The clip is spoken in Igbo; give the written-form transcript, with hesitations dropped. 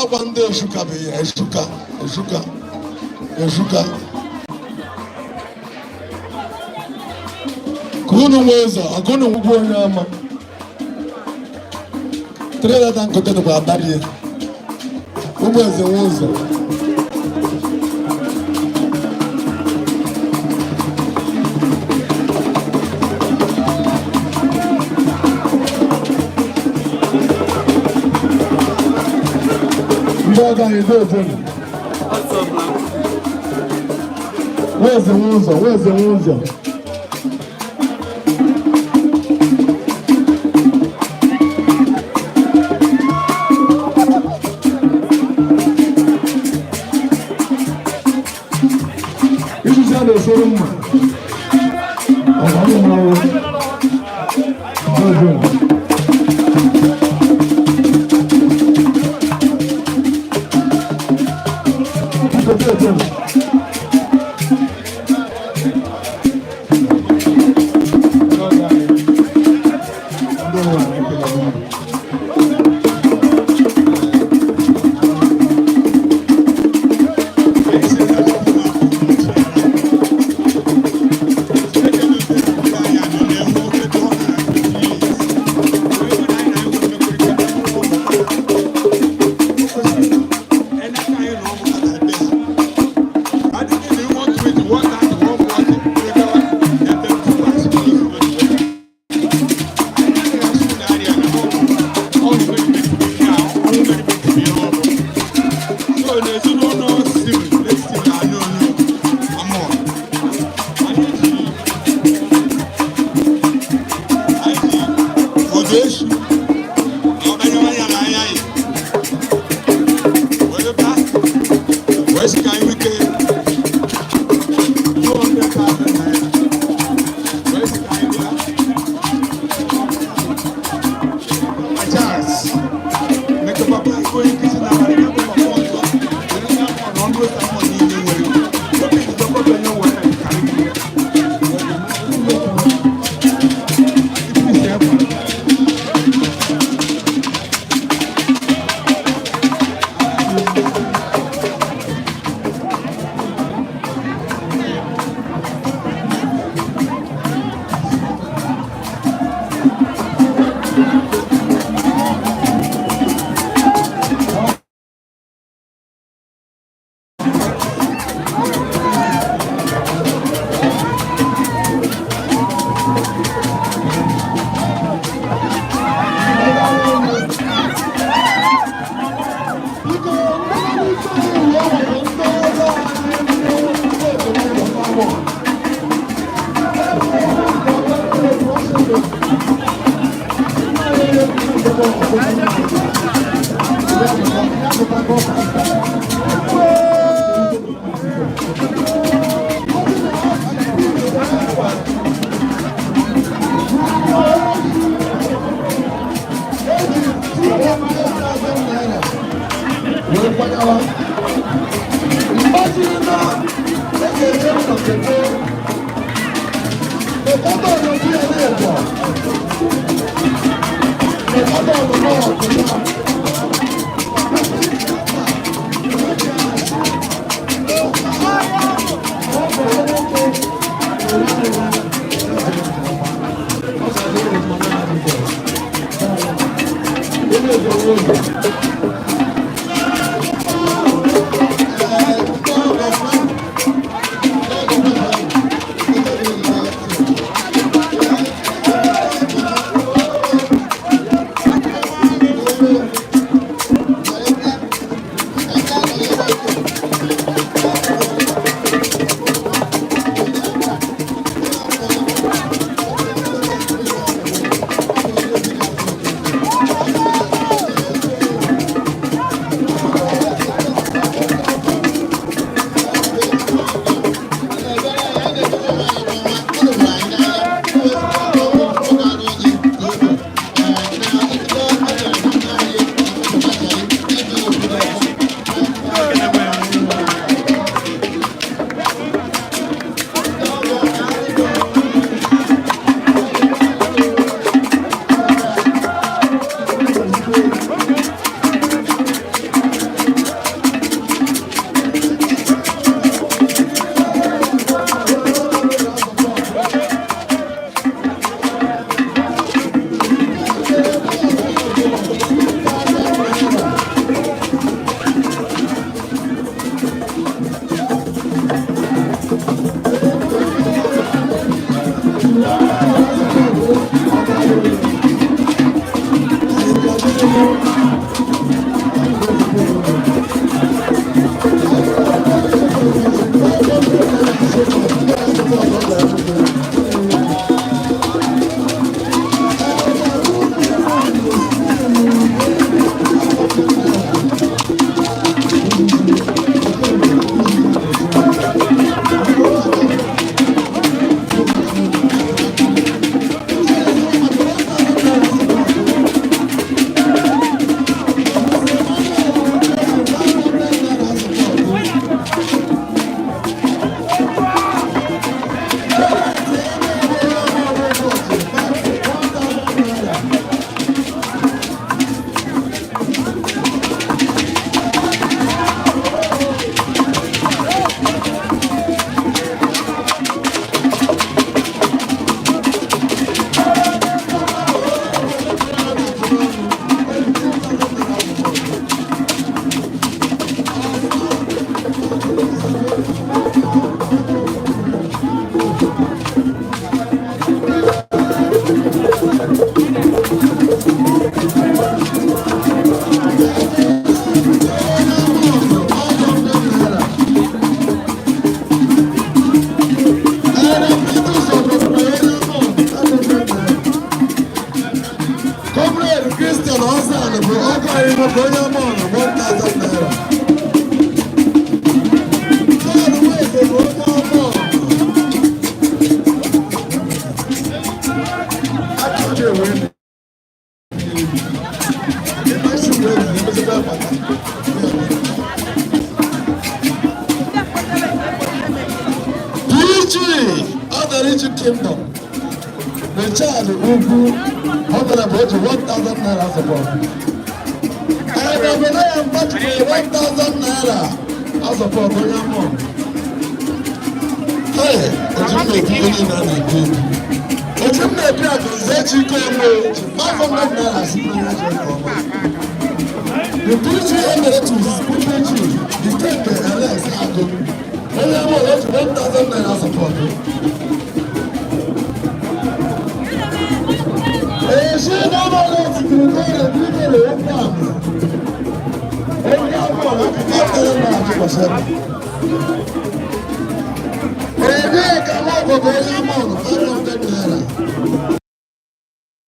Akwa ndị Eshuka bụ ya, Eshuka, Eshuka, Eshuka. Ka unu nwee ụzọ, ọgụ unu nwugwu onye ọma. Trela Dangote nụkwa abarie. Ụmụ eze nwe ụzọ. Ndị ọga anyị dị otu. Nwa eze nwe ụzọ, nwa eze nwe ụzọ. Ijiji a na-esoro mma. Ọ bụ mmanwụ. Ojo. Ojo, ojo. Ndị ụwa na-ekele mmadụ. N'ezinụlọ Steven, Steven Anyonyo Amor, anyị ji Odeshi na ọbanye ya na anya yi wee ba wee sị ka anyị wike 200,000 naira wee sị ka anyị bịa. Charles meke papa onye nkụzi na abalị na papa ọzọ were ndị afọ na ọnụ ụzọ afọ niile nwere obi njikọ onye nwere karịrị ya. Isi akwa. Biko, ndị nọ n'ike iwu nwere ndị ọrụ anyị ndị eze ụlọ. Eji 200,000 naira wee kwanyewa mgbajiri na eji ụlọ kete ụfọdụ ọnọdụ ya na-ebu ụfọdụ ọnụnọ ọkụta. Onye amụrụ ₦500. Ẹnna Peter sọ̀rọ̀ pé onye amụrụ ₦500. Comrade Christian Hassan bụ ọgọ anyị maka onye amụrụ ₦1,000. John Weze bụ onye amụrụ. Akụkọ enwe ndị. PG Ọdarichi Kingdom, Richard Ugwu, Honorable oji ₦1,000 support. Ẹ̀rọ ya mgbachi ₦1,000 support onye amụ. Ee, oji m na-ekwu onye na-ekwu. Oji m na-ekwu akụ Nzechi Ike ji ₦500 si onye nke ọma. The PG Emeritus, PPG, the Kempe Alex Agụ, onye amụ oji ₦1,000 support. Èsì náà lè ti kiri kọ́rẹ̀ bí kèrè ó fún àmì. Onye amụ láti ₦5,000 tụkwasịrị. Èdè ka nwa obodo onye amụ ₦500.